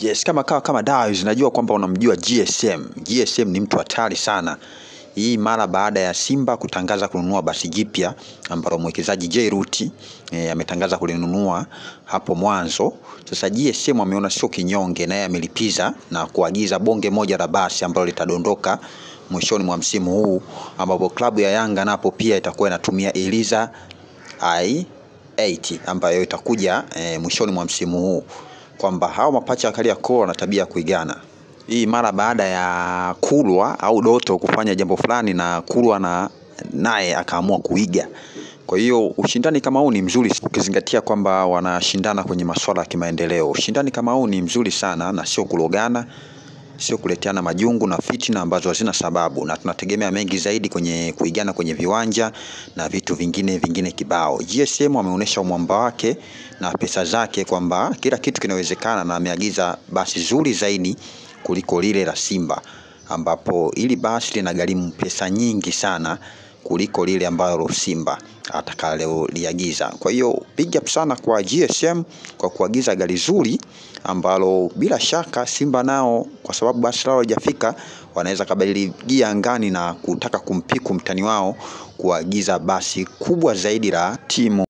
Yes, kama kawa kama dawa zinajua kwamba unamjua GSM. GSM ni mtu hatari sana. Hii mara baada ya Simba kutangaza kununua basi jipya ambalo mwekezaji J-Root ametangaza kulinunua hapo mwanzo. Sasa GSM ameona sio kinyonge, naye amelipiza na kuagiza bonge moja la basi ambalo litadondoka mwishoni mwa msimu huu, ambapo klabu ya Yanga napo pia itakuwa inatumia Eliza I8 ambayo itakuja mwishoni mwa msimu huu, kwamba hao mapacha wa Kariakoo wana tabia ya kuigana. Hii mara baada ya Kulwa au Doto kufanya jambo fulani na Kulwa na naye akaamua kuiga. Kwa hiyo ushindani kama huu ni mzuri, ukizingatia kwamba wanashindana kwenye masuala ya kimaendeleo. Ushindani kama huu ni mzuri sana, na sio kulogana, sio kuleteana majungu na fitina ambazo hazina sababu, na tunategemea mengi zaidi kwenye kuigana kwenye viwanja na vitu vingine vingine kibao. GSM ameonyesha umwamba wake na pesa zake kwamba kila kitu kinawezekana, na ameagiza basi zuri zaidi kuliko lile la Simba, ambapo ili basi linagharimu pesa nyingi sana kuliko lile ambalo Simba atakaloliagiza. Kwa hiyo big up sana kwa GSM kwa kuagiza gari zuri ambalo bila shaka Simba nao, kwa sababu basi lao halijafika, wanaweza kabadili gia angani na kutaka kumpiku mtani wao kuagiza basi kubwa zaidi la timu.